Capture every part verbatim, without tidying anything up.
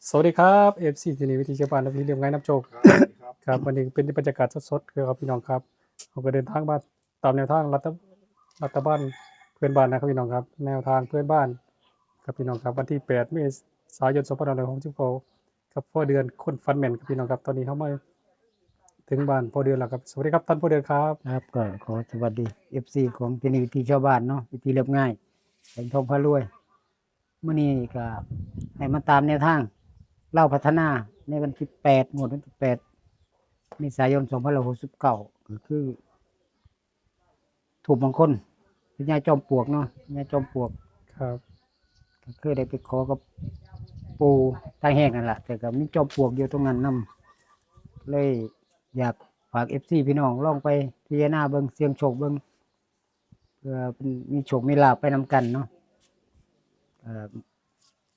สวัสดีครับ เอฟซี ที่นี่วิธีชาวบ้านและวิธีเรียบง่ายน้ำโชค ครับ ครับ วันนี้เป็นบรรยากาศสดๆเลยครับพี่น้องครับ เราก็เดินทางมาตามแนวทางรัฐ รัฐบาลเพื่อนบ้านนะครับพี่น้องครับ แนวทางเพื่อนบ้านครับพี่น้องครับ วันที่ แปด เมษายน สองพันห้าร้อยหกสิบเก้า กับพ่อเดือนคนฟันแม่นครับพี่น้องครับ ตอนนี้เข้ามาถึงบ้านพ่อเดือนแล้วครับ สวัสดีครับท่านพ่อเดือนครับ ครับ ก็ขอสวัสดี เอฟซี ของที่นี่วิธีชาวบ้านเนาะ วิธีเรียบง่าย แสงทองพารวย มื้อนี้ก็ให้มาตามแนวทางลาวพัฒนาในวันที่ แปด งวดวันที่ แปด เมษายน สองพันห้าร้อยหกสิบเก้า ก็คือ ทูปมงคลพญาจอมปลวกเนาะ พญาจอมปลวก ครับ ก็คือได้ไปขอกับปู่ตาแห้งนั่นแหละ แต่ก็มีจอมปลวกอยู่ตรงนั้นนำ เลยอยากฝาก เอฟซี พี่น้องลองไปพิจารณาเบิ่ง เสี่ยงโชคเบิ่ง เพื่อเป็นมีโชคมีลาภไปนำกันเนาะ เอ่อ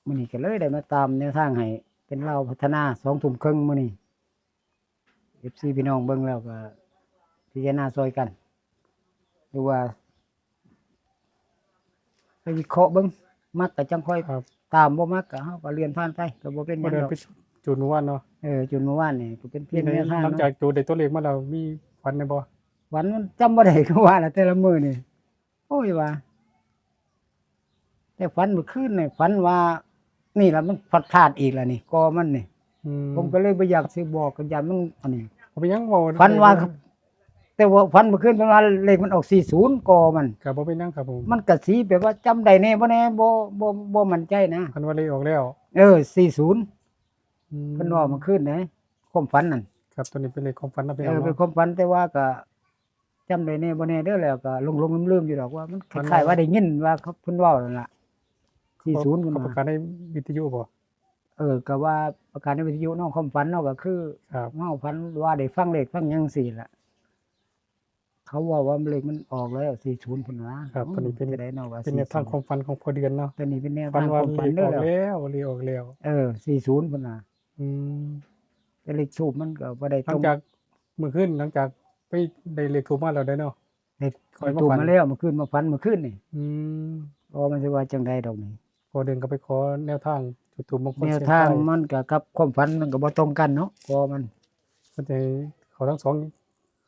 มื้อนี้ก็เลยได้มาตามแนวทางให้เป็นลาวพัฒนา สองทุ่มครึ่งมื้อนี้ เอฟซี พี่น้องเบิ่งแล้วก็พิจารณาซอยกัน หรือว่าไปวิเคราะห์เบิ่ง มักก็จังค่อย ครับ ตาม บ่มักก็เฮาก็เลื่อนผ่านไป ก็บ่เป็นห พ่อ ยัง เดือน ดอก ไปจุดเมื่อวานเนาะ เออ จุดเมื่อวานนี่ก็เป็นเพียง มีใคร แนวทาง หลัง เนาะ จากจุดได้ตัวเลขมาแล้วมีฝันไหมบ่ ฝันมันจำบ่ได้ คือว่าล่ะแต่ละมื้อนี่ โอ้ยว่า แต่ฝันเมื่อคืนนี่ฝันว่า นี่ล่ะมันพลาดอีกแล้วนี่ กอมันนี่ อืม ผมก็เลยบ่อยากสิบอก ก็ย้านมันอันนี้ บ่เป็นหยัง เว้า ฝันว่า ไปเบิ่ง แต่ว่าฝันเมื่อคืนฝันว่าเลขมันออก สี่ศูนย์ กอมัน ครับ บ่เป็นหยังครับผม มันก็สีแบบว่าจำได้แน่บ่แน่ บ่ บ่ บ่มั่นใจนะ ฝันว่าเลขออกแล้ว เออ สี่ศูนย์ อืม เพิ่นว่าเมื่อคืนนะ ความฝันนั่น ครับ ตัวนี้เป็นเลขความฝันนะพี่ เอ น้อง อ เนาะ เป็นความฝัน แต่ว่าก็จำได้แน่บ่แน่เด้อ แล้วก็หลงๆลืมๆอยู่ดอก ว่ามัน ฝัน คล้ายๆว่าได้ยินว่าเขา เพิ่นเว้านั่นล่ะ เขา สี่ศูนย์ เพิ่น เขา ว่า ประกาศในวิทยุบ่ เออ ก็ว่าประกาศในวิทยุเนาะ ความฝันเนาะ ก็คือ ครับ เฮาฝันว่าได้ฟังเลขฟังหยังจั่งซี้ล่ะ เขาเว้าว่าเลขมันออกแล้ว สี่ศูนย์ พุ่นนะ ครับ ตัวนี้เป็น จะได้เนาะว่า เป็นแนวทาง สี่ศูนย์ ความฝันของพ่อเดือนเนาะ ตัวนี้เป็นแนว ฝัน ทาง ว่า ความฝัน เลข เด้อ ออกแล้ว เลขออกแล้ว เออ สี่ศูนย์ พุ่นนะ อืม แต่เลขทูปมันก็บ่ได้ หลังจาก ตรง มื้อคืน หลังจากไปได้เลขทูปมาแล้วเด้อเนาะ ได้ ค่อยมา ทูป ฝัน มาแล้ว เมื่อคืนมาฝันเมื่อคืนนี่ อืม อ๋อ มันสิว่าจังใดดอกนี่ พ่อเดือนก็ไปขอแนวทางจุดธูปมงคล แนวทาง เสี่ยงทาย มันก็กับความฝันมันก็บ่ตรงกันเนาะ เพราะมัน มันจะเข้าทั้งสอง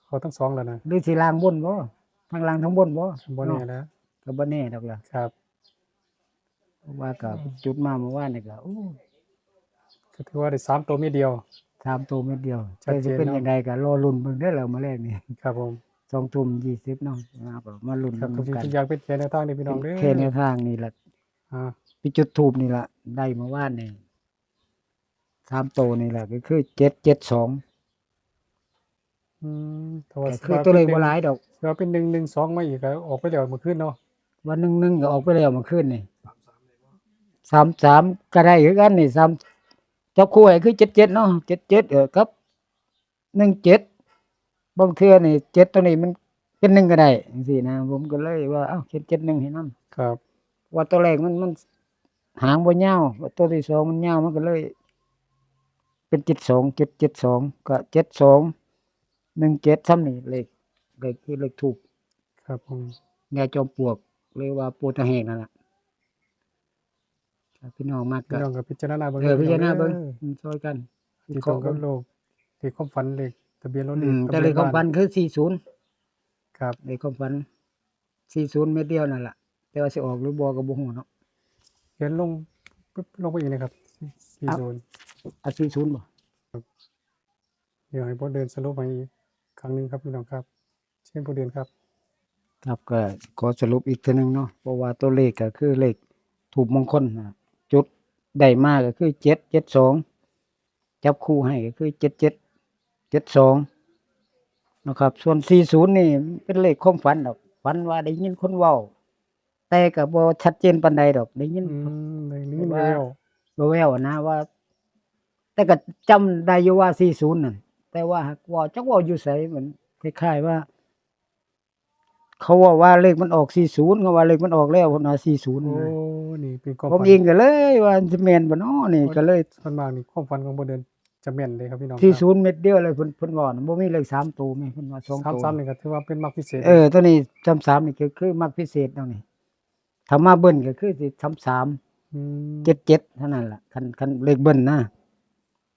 เข้าทั้งสองแล้วนะ หรือสิล่างบนบ่ ทั้งล่างทั้งบนบ่ บ่แน่ เนาะ นะ ก็บ่แน่ดอกล่ะ ครับ เพราะว่าก็ อืม จุดมาเมื่อวานนี่ก็ โอ้ ก็ถือว่าได้สามตัวเม็ดเดียว สามตัวเม็ดเดียว ชัดเจน แต่สิเป็น เนาะ จังใดก็รอลุ้นเบิ่งเด้อ แล้วมื้อแรกนี่ ครับผม สองทุ่มยี่สิบเนาะ มาก็มาลุ้น ครับ นำกัน ทุกสิ่งทุกอย่างเป็นแค่แนวทางนี่พี่น้องเด้อ แค่แนวทางนี่ล่ะ อ่า ไปจุดธูปนี่ล่ะ ได้เมื่อวานนี่ สามตัวนี่ล่ะ ก็คือ เจ็ดเจ็ดสอง อืม แต่ว่า ก็คือตัวเลขบ่หลายดอก แต่ว่าเป็น หนึ่งหนึ่งสอง มาอีกก็ออกไปแล้วเมื่อคืนเนาะ ว่า หนึ่งหนึ่ง ก็ออกไปแล้วเมื่อคืนนี่ สามสาม ก็ได้คือกันนี่ สาม จับคู่ให้คือ เจ็ดเจ็ด เนาะ เจ็ดเจ็ด เออ ครับ หนึ่งเจ็ด บางเทื่อนี่ เจ็ด ตัวนี้มันเป็น หนึ่ง ก็ได้จังซี้นะ ผมก็เลยว่า เอ้า เขียน เจ็ดหนึ่ง ให้นำ ครับ ว่าตัวแรกมัน มันหางบ่ยาว ว่าตัวที่สองมันยาว มันก็เลย เป็น เจ็ดสอง เจ็ดเจ็ดสอง ก็ เจ็ดสอง หนึ่งเจ็ด ซ้ำนี่ เลข เลข คือเลขธูป ครับผม แม่จอมปลวก หรือว่าปู่ตาแห้งนั่นล่ะ ครับ พี่น้องมักก็ พี่น้องก็พิจารณาเบิ่ง เออ เด้อ พิจารณาเบิ่ง พี่น้องเด้อ อืม ช่วยกัน ที่ตรงกับเลข เลขความฝัน เลขทะเบียนรถ อืม เลขทะเบียนบ้าน แต่เลขความฝันคือ สี่ศูนย์ ครับ เลขความฝัน สี่ศูนย์ เม็ดเดียวนั่นล่ะ แต่ว่าสิออกหรือบ่ก็บ่ฮู้เนาะ เขียนลงปึ๊บ ลงไปอีกนะครับ สี่ศูนย์ อ่ะ สี่ศูนย์ บ่ ครับ เดี๋ยวให้พ่อเดือนสรุปให้อีกครั้งหนึ่งครับพี่น้องครับ เชิญพ่อเดือนครับ ครับ ก็ขอสรุปอีกเทื่อหนึ่งเนาะ เพราะว่าตัวเลขก็คือเลขธูปมงคลนะ จุดได้มาก็คือ เจ็ดเจ็ดสอง จับคู่ให้ก็คือ เจ็ดเจ็ด เจ็ดสอง นะครับ ส่วน สี่ศูนย์ นี่เป็นเลขความฝันดอก ฝันว่าได้ยินคนเว้า แต่ก็บ่ชัดเจนปานใดดอก ได้ยิน อืม ได้ยิน ว่า แว่วๆ แว่วๆนะว่า แต่ก็จำได้อยู่ว่า สี่ศูนย์ นั่น แต่ว่าหากว่าจักเว้าอยู่ไส มันคล้ายๆว่า เขาเว้าว่าเลขมันออก สี่ศูนย์ เขาว่าเลขมันออกแล้ว เพิ่นว่า สี่ศูนย์ โอ้ นะ นี่เป็นความ ผม ฝัน เองก็เลยว่าสิแม่นบ่น้อนี่ โอ้ ก็เลย ส่วนมากนี่ความฝันของพ่อเดือนจะแม่นเลยครับพี่น้องครับ สี่ศูนย์ เม็ดเดียวเลย เพิ่น เพิ่นเว้านะ บ่มีเลขสามตัวแม่ เพิ่นว่าสองตัว สามสาม นี่ก็ถือว่าเป็นมักพิเศษ เออ ตัวนี้ สามสาม นี่ก็คือมักพิเศษเนาะนี่ ถ้ามาเบิ้ลก็คือสิ สามสาม อืม เจ็ดเจ็ดเท่านั้นล่ะ คัน คันเลขเบิ้ลนะ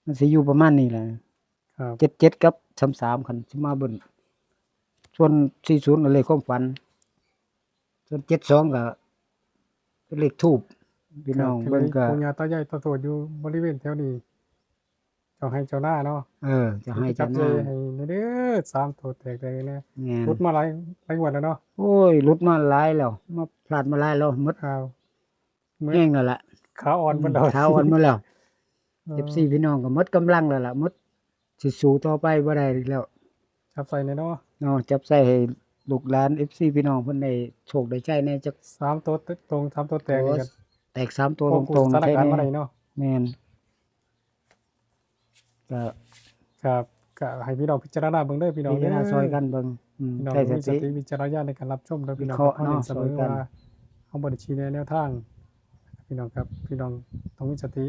มันสิอยู่ประมาณนี้แหละ ครับ เจ็ดเจ็ดกับสามสาม คันสิมาเบิ้ล ส่วน สี่ศูนย์ ก็เลขความฝัน ส่วน เจ็ดสอง ก็เป็นเลขธูป พี่น้อง ครับ เบิ่งก็ ปู่ย่าตายายตาทวดอยู่บริเวณแถวนี้ เจ้าไฮ่เจ้านาเนาะ เออ เจ้าไฮ่เจ้านา เพิ่นสิจับใส่ให้แน่เด้อ สามตัวแตกเลยนะ แม่น หลุดมาหลาย หลายงวดแล้วเนาะ โอ้ย หลุดมาหลายแล้ว มาพลาดมาหลายแล้ว หมด ครับ หมด แห้งแล้วล่ะ ขาอ่อนหมดแล้ว อืม ขาอ่อนหมดแล้ว เออ เอฟซี พี่น้องก็หมดกำลังแล้วล่ะ หมด สิสู้ต่อไปบ่ได้แล้ว จับใส่แน่เนาะ เนาะ จับใส่ให้ลูกหลาน เอฟซี พี่น้องเพิ่นได้โชคได้ชัยแน่จัก สามตัวตรง สามตัวแตกนี่ก็ โอ้ แตกสามตัว ควบคุม ตรงๆ สถานการณ์ ใช่แน่ บ่ได้เนาะ แม่น ก็ ครับ ก็ให้พี่น้องพิจารณาเบิ่งเด้อพี่น้อง พิจารณา เด้อ ซอยกันเบิ่ง อืม พี่น้อง ใช้สติ มีสติวิจารณญาณในการรับชมเด้อพี่น้อง วิเคราะห์ เฮาเน้นเสมอ เนาะ ซอยกัน ว่าเฮาบ่ได้ชี้แนะแนวทาง พี่น้องครับ พี่น้องต้องมีสติ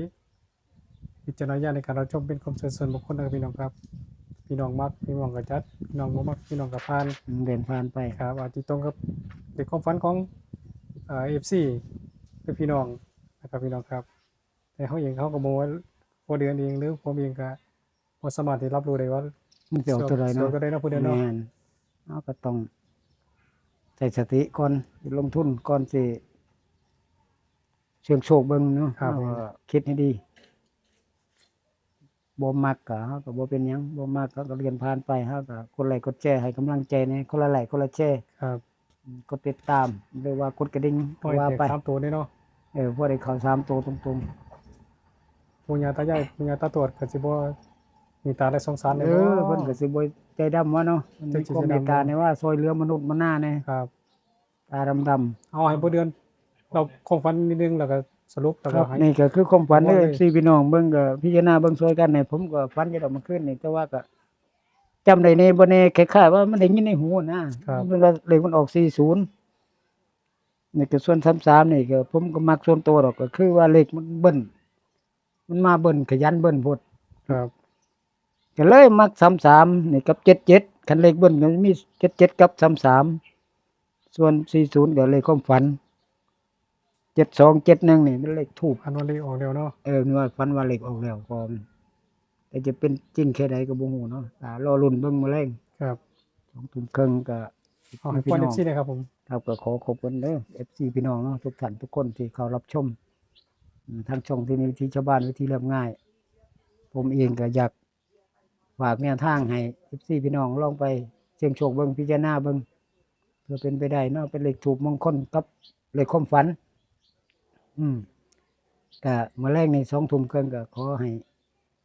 วิจารณญาณในการรับชมเป็นความเชื่อส่วนบุคคลนะครับพี่น้องครับ พี่น้องมัก พี่น้องก็จัด พี่น้องบ่มัก พี่น้องก็ผ่าน อืม เดินผ่านไป ครับ อาจจะตรงกับเลขความฝันของ เอ่อ เอฟซี หรือพี่น้องนะครับพี่น้องครับ แต่เฮาเองเฮาก็บ่ว่า บ่เดือนเอง หรือผมเองก็บ่สามารถที่รับรู้ได้ว่า มันสิออกตัวใดเนาะ สิออกตัวใดเนาะผู้เดียวเนาะ แม่น เฮาก็ต้องใช้สติก่อน ลงทุนก่อนสิเสี่ยงโชคเบิ่งเนาะ ครับ เฮาก็คิดให้ดี บ่มักก็ เฮาก็บ่เป็นหยัง บ่มักเฮาก็เลื่อนผ่านไป เฮาก็กดไลค์กดแชร์ให้กำลังใจแหน่ คนละไลค์คนละแชร์ ครับ อืม กดติดตาม หรือว่ากดกระดิ่ง พอได้ ก็ว่าไป แตกสามตัวนี่เนาะ เออ พอได้เข้าสามตัวตรงๆ ปู่ย่าตายาย ปู่ย่าตาทวดก็สิบ่มีตาและสงสารเลย เออ เนาะ เพิ่นก็สิบ่ใจดำว่าเนาะ เพิ่นมีความเมตตา จักสิใจดำ ในว่าซอยเหลือมนุษย์มนาแหน่ ครับ ตาดำๆ เอาให้บ่เดือน เราความฝันนิดนึง แล้วก็สรุป แล้ว ค ก็ รับ ให้ นี่ก็คือความฝันเด้อ ว่าเลย เอฟซี พี่น้องเบิ่งก็พิจารณาเบิ่งซอยกัน ให้ผมก็ฝันอยู่ดอกเมื่อคืนนี่ แต่ว่าก็จำได้แน่บ่แน่ คล้ายๆว่ามันได้ยินในหูนะ ครับ มันว่าเลขมันออก สี่ศูนย์ นี่ก็ส่วน สามสาม นี่ก็ผมก็มักส่วนตัวดอก ก็คือว่าเลขมันเบิ้ล มันมาเบิ้ล ขยันเบิ้ลโพด ครับ ก็เลยมัก สามสาม นี่กับ เจ็ดเจ็ด คันเลขเบิ้ลก็มี เจ็ดเจ็ด กับ สามสาม ส่วน สี่ศูนย์ ก็เลขความฝัน เจ็ดสอง เจ็ดหนึ่ง นี่เป็นเลขธูป ฝันว่าเลขออกแล้วเนาะ เออ ว่าฝันว่าเลขออกแล้วก่อน แต่จะเป็นจริงแค่ใดก็บ่ฮู้เนาะ อ่า รอลุ้นเบิ่งมื้อแลง ครับ สองทุ่มครึ่งก็ เอาให้ พี่น้อง เอฟซี นะครับผม ครับ ก็ขอขอบคุณเด้อ เอฟซี พี่น้องเนาะ ทุกท่านทุกคนที่เข้ารับชม อืม ทางช่องที่นี่ วิถีชาวบ้าน วิถีเรียบง่าย ผมเองก็อยากฝากแนวทางให้ เอฟซี พี่น้องลองไปเสี่ยงโชคเบิ่ง พิจารณาเบิ่ง เพื่อเป็นไปได้เนาะ เป็นเลขธูปมงคลกับเลขความฝัน อืม ก็มื้อแลงนี่ สองทุ่มครึ่ง ก็ขอให้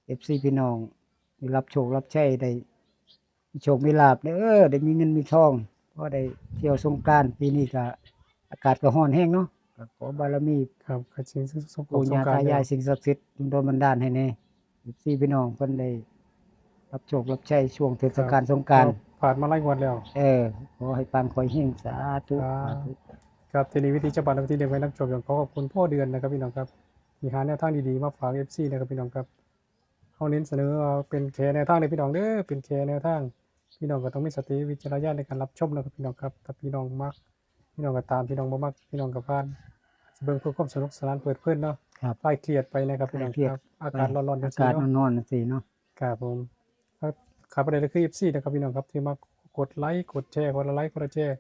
เอฟซี พี่น้องได้รับโชครับชัย ได้มีโชคมีลาภเด้อ ได้มีเงินมีทอง พอได้เที่ยวสงกรานต์ ปีนี้ก็อากาศก็ร้อนแฮงเนาะ ก็ขอบารมี ครับ ก็สิ่งศักดิ์สิทธิ์ ปู่ย่าตายาย สิ่งศักดิ์สิทธิ์ดลบันดาลให้แน่ เอฟซี พี่น้องเพิ่นได้รับโชครับชัยช่วงเทศกาล ครับ สงกรานต์ ก็ผ่านมาหลายงวดแล้ว เออ ขอให้ปังขอให้เฮง สาธุ ครับ สาธุ ครับ ที่นี่วิถีชาวบ้าน วิถีเรียบง่ายนำโชค ขอขอบคุณพ่อเดือนนะครับพี่น้องครับ ที่หาแนวทางดีๆมาฝาก เอฟซี นะครับพี่น้องครับ เฮาเน้นเสนอว่าเป็นแค่แนวทางเด้อพี่น้องเด้อ เป็นแค่แนวทาง พี่น้องก็ต้องมีสติวิจารณญาณในการรับชมนะครับพี่น้องครับ ถ้าพี่น้องมัก พี่น้องก็ตาม พี่น้องบ่มัก พี่น้องก็ผ่าน เบิ่งเพื่อความสนุกสนานเพลิดเพลินเนาะ ครับ คลายเครียดไปนะครับพี่น้อง คลายเครียด ครับ อากาศร้อนๆจังซี่เนาะ อากาศร้อนๆจังซี่เนาะ ครับผม ครับ ขาดบ่ได้ก็คือ เอฟซี นะครับพี่น้องครับ ที่มากดไลค์ กดแชร์ คนละไลค์ คนละแชร์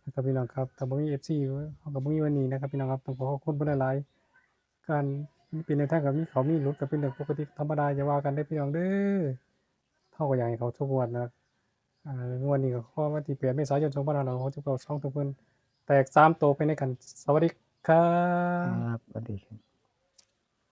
นะครับพี่น้องครับ ถ้าบ่มี เอฟซี เฮาก็บ่มีวันนี้นะครับพี่น้องครับ ต้องขอขอบคุณเพิ่นหลายๆ การเป็นแนวทางก็มีเข้ามีหลุด ก็เป็นเรื่องปกติธรรมดา อย่าว่ากันเด้อพี่น้องเด้อ เฮาก็อยากให้เข้าทุกงวดนะ อ่า งวดนี้ก็ขอวันที่ แปด เมษายน สองพันห้าร้อยหกสิบเก้า สองทุ่มครึ่ง แตกสามตัวไปในกัน สวัสดีครับ ครับ สวัสดีครับ